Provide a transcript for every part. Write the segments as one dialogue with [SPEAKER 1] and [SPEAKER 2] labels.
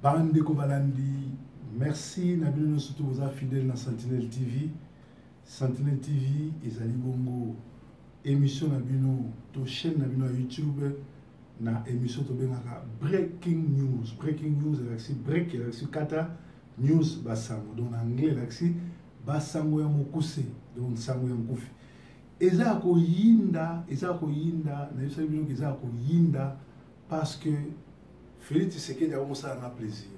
[SPEAKER 1] Bandeko balandi, merci na bino nyonso to boza fidèle na Sentinelle TV. Sentinelle TV ezali bongo émission na bino to chaîne na bino ya YouTube na émission tobengaka Breaking News. Breaking News elakisi break, elakisi kata, news basango. Donc na anglais elakisi basango ya mokuse, donc nsango ya nkufi. Eza ya koyinda, eza ya koyinda, nayebisaki bino eza ya koyinda parce que Félix Tshisekedi akosala nga plaisir.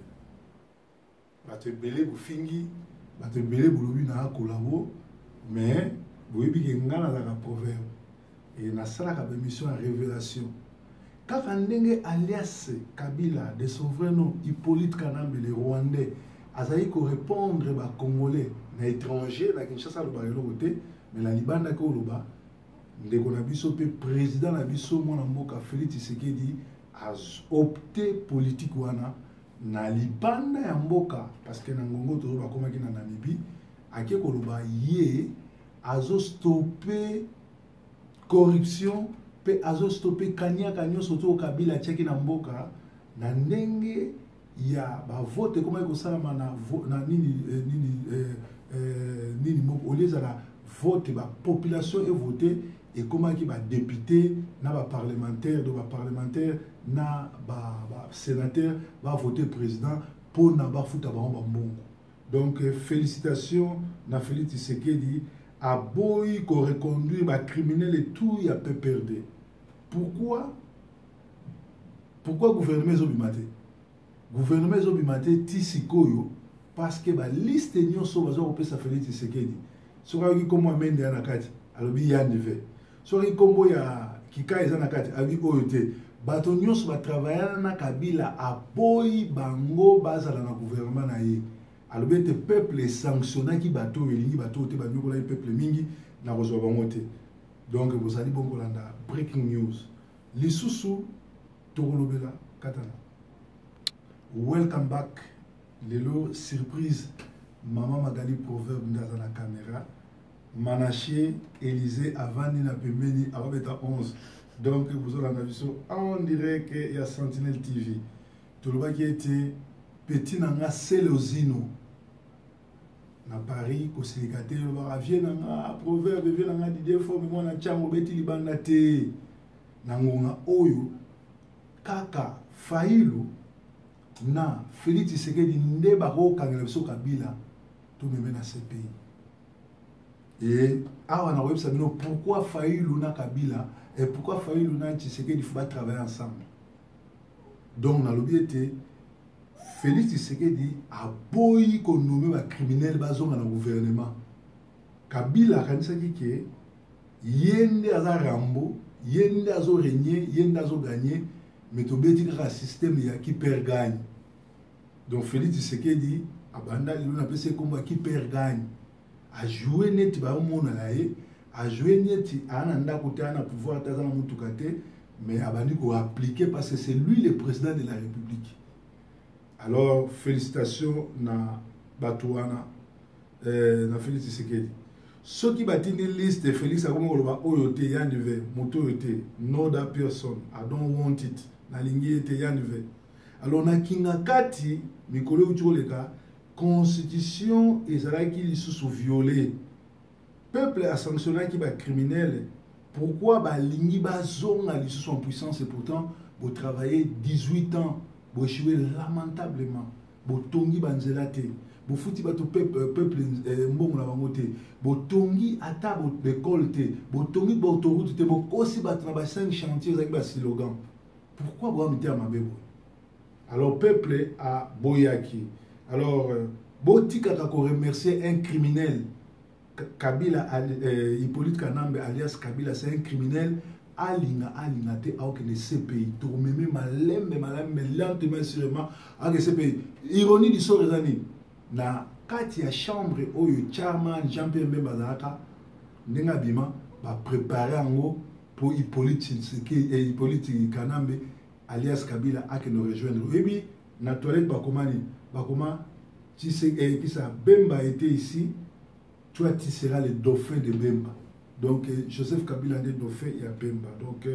[SPEAKER 1] Bato ebele bofingi, bato ebele bolobi na collabo, mais boyebi ke nga nazalaka proverbe e nasalaka baémission ya révélation. Kaka ndenge alias Kabila de son vrai nom Hippolyte Kanambe le Rwandais azali korépondre bacongolais na étranger na Kinshasa alobaka eloko te, mais na libanda ke oloba ndeko na biso mpe président na biso mwana mboka Félix Tshisekedi opté politique wana na libanda ya mboka, parce que na ngongo tozo bakomaki na Namibie, ake koloba ye azostope corruption mpe azostope kaniaka nyonso to Kabila atiaki na mboka na ndenge ya bavote ekomaki kosalama na nini, nini, nini moko olie ezala vote bapopulation evote, ekomaki badepute na baparlementaire, donc baparlementaire na basénateur bavote président mpona bafuta bango bambongo. Donc félicitations na Félix Tshisekedi, aboyi koreconduire bacriminel tout ya PPRD. Pourquoi gouvernement ezobima te? Gouvernement ezobima te ti sikoyo parce que baliste nyonso bazwa kopesa Félix Tshisekedi, soki ayoki nkombo ya Mende ya na kati, alobi yandi ve, soki nkombo ya Kika eza na kati, alobi oyo te. Bato nyonso batravaillana na Kabila, aboyi bango bazala na gouvernement na ye. Alobi ete peuple esanctionnaki bato oyo elingi bato oyo te, banyokolaki peuple mingi, na kozwa bango te. Donc bozali bongo kolanda Breaking News. Lisusu tokolobela katana. Welcome back. Lelo surprise, mama Magali Proverbe nde aza na caméra, Manache Élysée avandi na pembeni, ababeta 11. Donc bozolanda biso en direct ya Sentinelle TV. Tolobaki ete petit na nga Selozino na Paris kosilika te, olobaka vie na nga Proverbe, vie na nga Didier Forme, mwana ntiango obeti libanda te na ngonga oyo. Kaka Fayulu na Félix Tshisekedi nde bakokangela biso Kabila, tomeme na CPI. E awa nakoyebisa bino pourquoi Fayulu na Kabila et pourquoi Fayulu na Tshisekedi faut batravailler ensemble. Donc nalobi ete Félix Tshisekedi aboyi konome bacriminel bazonga na gouvernement. Kabila akanisaki ke ye nde aza Rambo, ye nde azoregne, ye nde azoganye, mais tobeti kaka système ya qui perd gagne. Donc Félix Tshisekedi abanda lelo, napesi ekombo ya qui perd gagne. Ajoue neti baomona na ye, ajoue neti aa na ndako te, aa na pouvoir te, aza na motuka te, mais abandi koappliquer parce que c'est lui le président de la République. Alors félicitations na bato wana, na Félix Tshisekedi. Soki batindi liste, Félix akomi koloba oyo te, yandi ve moto oyo te, no that person, I don't want it, nalingi ye te, yandi ve. Alors na Kinga Kati, mikolo euti koleka, constitution ezalaki lisusu violé, peuple asanctionnaki bacriminel. Pourquoi balingi bazonga lisusu en puissance? Et pourtant botravaille 18 ans, boéchoué lamentablement, botongi banzela te, bofuti bato peuple mbongo na bango te, botongi ata baekole te, botongi baautoroute te, bokosi bato na ba 5 chantier ezalaki baslogan. Pourquoi boya mitema mabe boye? Alors peuple aboyaki. Alors botikaka koremercier un criminel. Kabila, Hippolyte Kanambe alias Kabila, c'est un criminel. Alinga alinga te, aokende CPI. Tokomeme malembe malembe, lentement, sûrement aoke CPI. Ironie du sort eza nini? Na kati ya chambre oyo chairman Jean Pierre Mbemba azalaka, ndenge abima, baprépare yango mpo Hippolyte Kanambe alias Kabila akende rejoindre. Oyebi na toilette bakoma nini? Bakoma kisa Bemba était ici, toi tu seras le dauphin de Bemba. Donc Joseph Kabila nde dauphin ya Bemba. Donc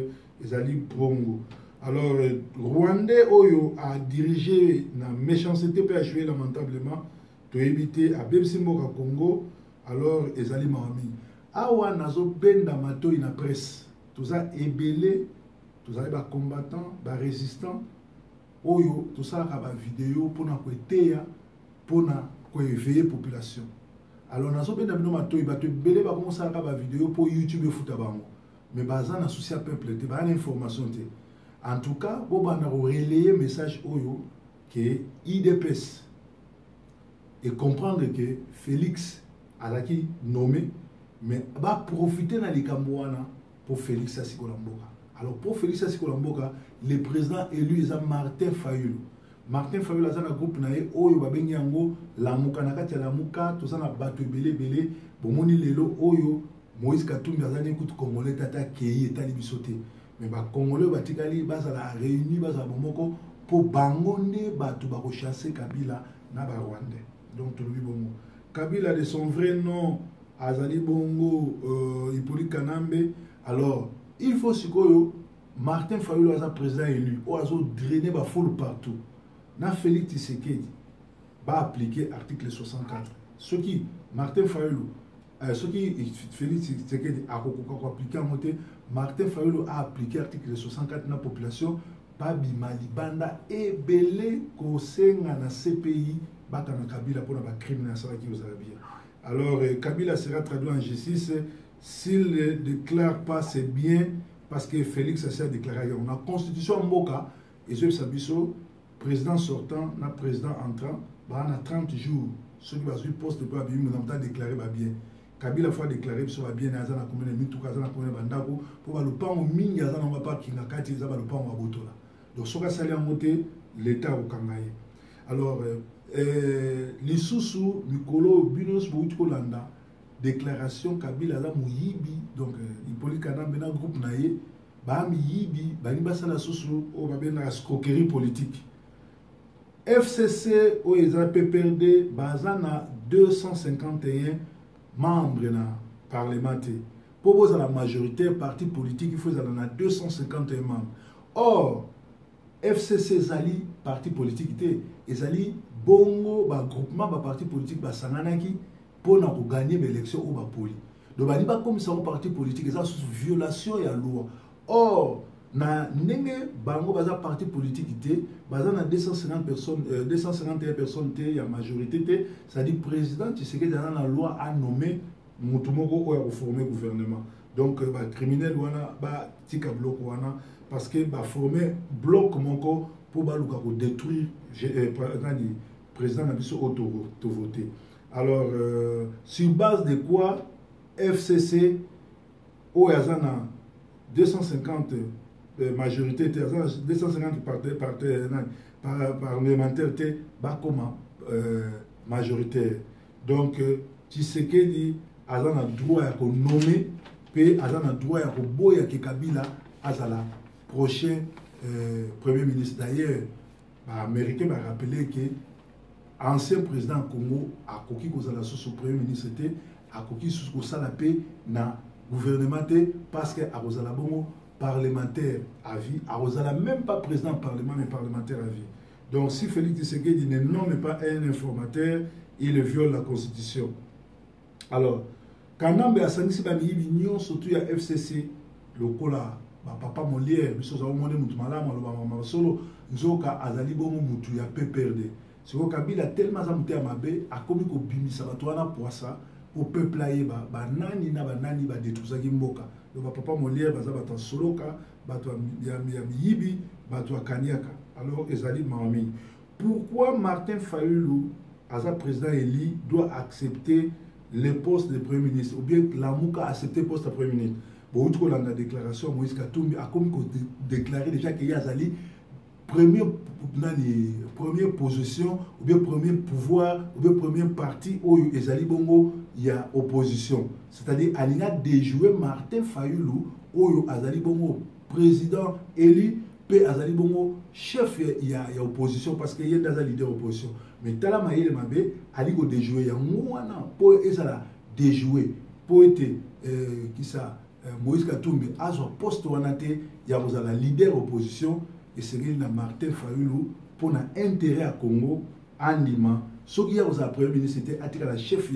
[SPEAKER 1] ezali bongo. Alors Rwandais oyo a dirigé na méchanceté mpe a joué lamentablement, toyebi te, abebisi mboka Congo. Alors ezali mawa mingi. Awa nazobenda matoi na presse, toza ebele, tozali bacombattant, barésistant oyo tosalaka bavideo mpona koeteya, mpona koéveiller population. Alors nazobenda bino matoi, bato ebele bakomosalaka bavideo mpo YouTube efuta bango, mais baza na souci ya peuple te, baza na information te. En tout cas, bobanda korelayer message oyo ke UDPS et comprendre que Félix azalaki nommé, mais baprofite na likambo wana mpo Félix asikola mboka. Alors mpo Félix asikola mboka, le président élu eza Martin Fayulu. Martin Fayulu aza na groupe na ye oyo babengi yango Lamuka. Na kati ya Lamuka toza na bato ebele ebele. Bomoni lelo oyo Moïse Katumbi aza nini kutu Congolais tata akei, etali biso te, mais Bacongolais oyo batikali bazala réuni, bazala bomoko, mpo bango nde bato bakochasser Kabila na Barwandais. Donc tolobi bongo, Kabila de son vrai nom azali bongo Hippolyte Kanambe. Alors il faut sikoyo Martin Fayulu aza président élu oyo azodrainer bafoule partout na Félix Tshisekedi, baappliquer article 64. Soki Martin Fayulu, soki Félix Tshisekedi akokoka koappliquer yango te, Martin Fayulu aappliquer article 64 na population babima libanda ebele kosenga na CPI bakanga Kabila mpona bacrime na asalaki. Kozala bien. Alors Kabila sera traduit en justice s'il ne déclare pas ses biens, parce que Félix asi adéclaré yango. Na constitution ya mboka ezoyebisa biso, président sortant na président entrant baa na 30 jours soki bazwi poste mpo babimi, na moto adéclaré babien. Kabila faut adéclaré biso babien na aza na combien ya mituka, aza na combien ya bandako, mpo balopango mingi aza nango apakinga kati eza balopango ya botola. Donc soki asali yango te, l'État akokanga ye. Alors lisusu mikolo bino nyonso bouti kolanda déclaration, Kabila aza moyibi. Donc Hippolyte Kanambe na groupe na ye baa miyibi, balingi basala susu oyo babengaka escroquerie politique. FCC oyo eza PPRD baza na 251 membre na parlement te. Mpo bozala majoritaire, parti politique il faut ezala na 251 membres. Or FCC ezali parti politique te, ezali bongo bagroupement baparti politique basanganaki mpona kogagner baélection oyo bapoli. Donc balingi bakomisa yango parti politique, eza susu violation ya loi. Or na ndenge bango baza parti politique te, baza na 250 personnes, 251 personnes te ya majorité te, c'est-à-dire président Tshisekedi aza na loi anommer motu moko oyo akoformer gouvernement. Donc bacriminel wana batika biloko wana, parce que baforme bloc moko mpo baluka kodétruire nani, président na biso oyo tovote. Alors sur base de quoi FCC oyo aza na 250 majorité te, aza na 250 parlementaire te, bakoma majoritaire? Donc Tshisekedi aza na droit ya konommer mpe aza na droit ya koboya ke Kabila azala prochain premier ministre. D'ailleurs Baaméricain barappeler ke ancien président Congo akoki kozala susu premier ministre te, akoki susu kosala mpe na gouvernement te, parce que akozala bongo parlementaire à vie, akozala même pas président parlement, mais parlementaire à vie. Donc si Félix Tshisekedi ne nomme pas un informateur, il viole la constitution. Alors Kanambe asangisi bamiyibi nyonso tu ya FCC lokola bapapa Molière. Biso ozala omoni mutu malamu alobaka masolo, nzoka azali bongo mutu ya PPRD. Sikoyo Kabila tellement aza motu ya mabe, akomi kobimisa bato wana poisa po peuple ayeba banani na banani badétruisaki mboka. Donc bapapa Molière baza bato ya soloka, bato ya miyibi, bato ya kaniaka. Alors ezali mawa mingi. Pourquoi Martin Fayulu aza président élu doit accepter le poste de premier ministre, ou bien Lamuka accepter poste de premier ministre? Bouti kolanda déclaration ya Moïse Katumbi, akomi kodéclarer déjà ke ye azali premier nani, première position ou bien premier pouvoir ou bien premier parti oyo ezali bongo ya opposition, c'est-à-dire alingi adéjouer Martin Fayulu oyo azali bongo président élu mpe azali bongo chef ya opposition, parce que ye nde aza leader opposition. Mais tala mayele mabe, ali kodéjouer yango wana mpo ezala déjouer mpo ete kisa Moïse Katumbi azwa poste wana te ya kozala leader opposition. Esengeli na Martin Fayulu, mpo na intérêt ya Congo, andima soki ya kozala premier ministre te, atikala chef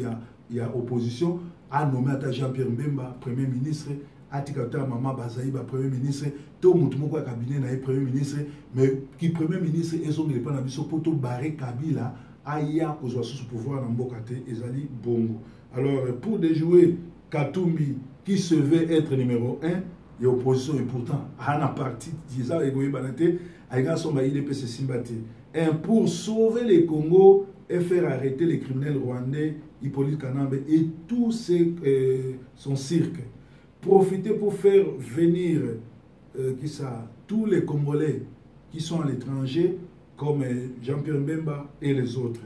[SPEAKER 1] ya opposition, anommé ata Jean-Pierre Mbemba premier ministre, atika ata mama Bazaiba premier ministre, to motu moko ya cabinet na ye premier ministre. Mais ki premier ministre ezongela epai na biso mpo tobarrer Kabila aya kozwa susu pouvoir na mboka te. Ezali bongo. Alors, pour déjouer Katumbi qui se veut être numéro 1 ya opposition, et pourtant ana parti eza ekoyebana te, alingi asomba UDPS, esimba te. Un pour sauver le Congo et faire arrêter les criminels rwandais Hippolyte Kanambe et tout son cirque, profiter pour faire venir qui ça, tous les Congolais qui sont à l'étranger comme Jean-Pierre Mbemba et les autres.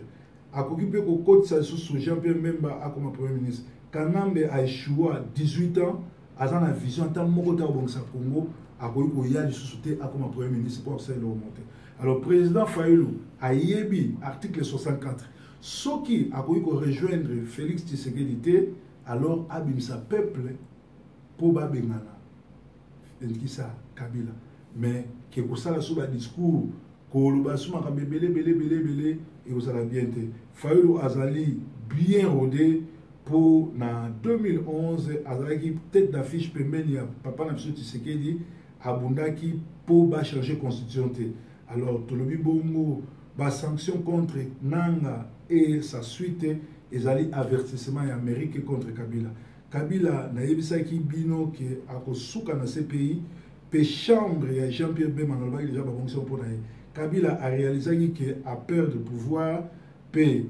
[SPEAKER 1] Akoki mpe kokotisa lisusu Jean-Pierre Mbemba akoma premier ministre. Kanambe a échoué 18 ans, aza na vision ata moko te akobongisa Congo, akoki koya lisusu te akoma premier ministre mpo akosala eloko moko te. Alors, président Fayulu ayebi article 64. Soki akoki korejoindre Félix Tshisekedi te, alors abimisa peuple mpo babengana nkisa Kabila. Mais ke kosala so badiscours, koloba so makambo ebele ebele ebele ebele, ekozala bien te. Fayulu azali bien rodé mpo na 2011 azalaki tête d'affiche pembeni ya papa na biso Tshisekedi, abundaki mpo bachange constitution te. Alors tolobi bongo, basanction contre Nanga et sa suite ezali avertissement ya Amérique contre Kabila. Kabila, nayebisaki bino ke akosuka na CPI mpe chambre ya Jean Pierre Bemba. Nalobaki déjà, babongisi mpo na ye. Kabila aréalisaki ke aperdre pouvoir, mpe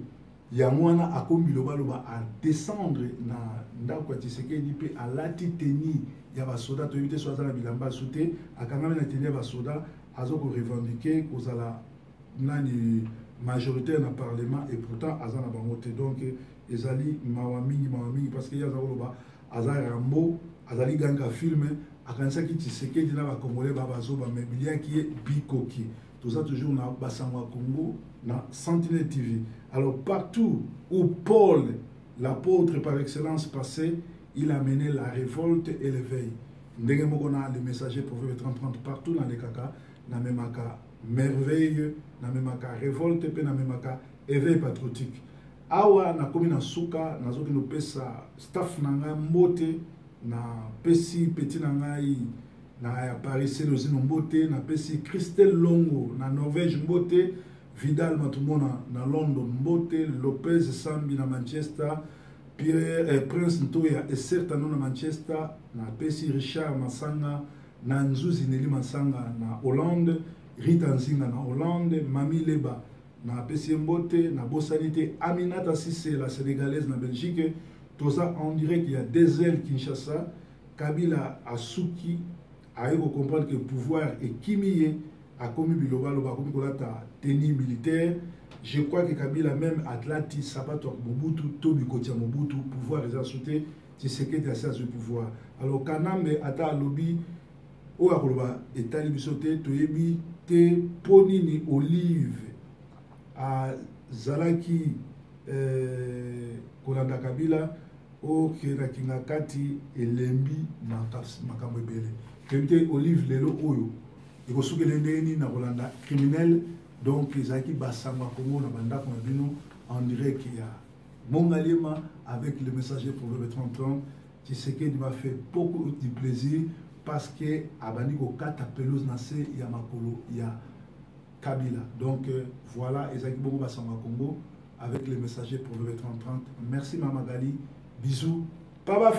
[SPEAKER 1] yango wana akomi bilobaloba, adescendre na ndako ya Tshisekedi mpe alati tenue ya basoda. Toyebi te so aza na bilamba su te, akangami na tenue ya basoda, aza korevendiquer kozala nani, majoritaire na parlement, et pourtant aza na bango te. Donc ezali mawa mingi, mawa mingi, parce que ye aza koloba aza Rambo, azali ganga film, akanisaki Tshisekedi na bacongolais ba bazoba, mais biliaki ye bikoki. Toza toujours na basango ya Congo na Sentinelle TV. Alors, partout où Paul l'apôtre par excellence passait, il a mené la révolte et l'éveil. Ndenge moko na le messager proverbe 30 30, partout nalekaka, namemaka merveille, namemaka révolte mpe namemaka éveil patriotique. Awa nakomi na suka. Nazokende kopesa staff na ngai mbote. Napesi petit na ngai na ya Paris, Selozino, mbote. Napesi Christelle Longo na Norvège mbote, Vidal Matumona na London mbote, Lopez Sambi na Manchester, Pierre Prince Ntoya Esertano na Manchester. Napesi Richard Masanga na Nzuzi, Neli Masanga na Hollande, Rita Nzinga na Hollande, Mami Leba, napesi ye mbote. Nabosani te Aminata Sise, la Sénégalaise, na Belgique. Toza en direct ya Dezel Kinshasa. Kabila asuki, aye kocomprendre que pouvoir ekimi ye, akomi bilobaloba, akomi kolata tenue militaire. Je crois que Kabila même alati sapato ya Mobutu to bikoti ya Mobutu. Pouvoir eza su te, Tshisekedi asi azwi pouvoir. Alors Kanambe ata alobi oyo akoloba, etali biso te. Toyebi te mpo nini Olive azalaki kolanda Kabila. Okendaki kati elembi makambo ebele. Toyebi te Olive lelo oyo ekosukela ndenge nini na kolanda criminel. Donc ezalaki basango ya Kongo na bandako na bino en direct ya Mongaliema avec le messager proverbe 30. Tshisekedi m'a fait beaucoup de plaisir parce que abandi kokata pelouse na se ya makolo ya Kabila. Donc voilà, ezalaki bongo basango ya Congo avec le messager proverbe 30. Merci Mama Gali, bisous. Papa.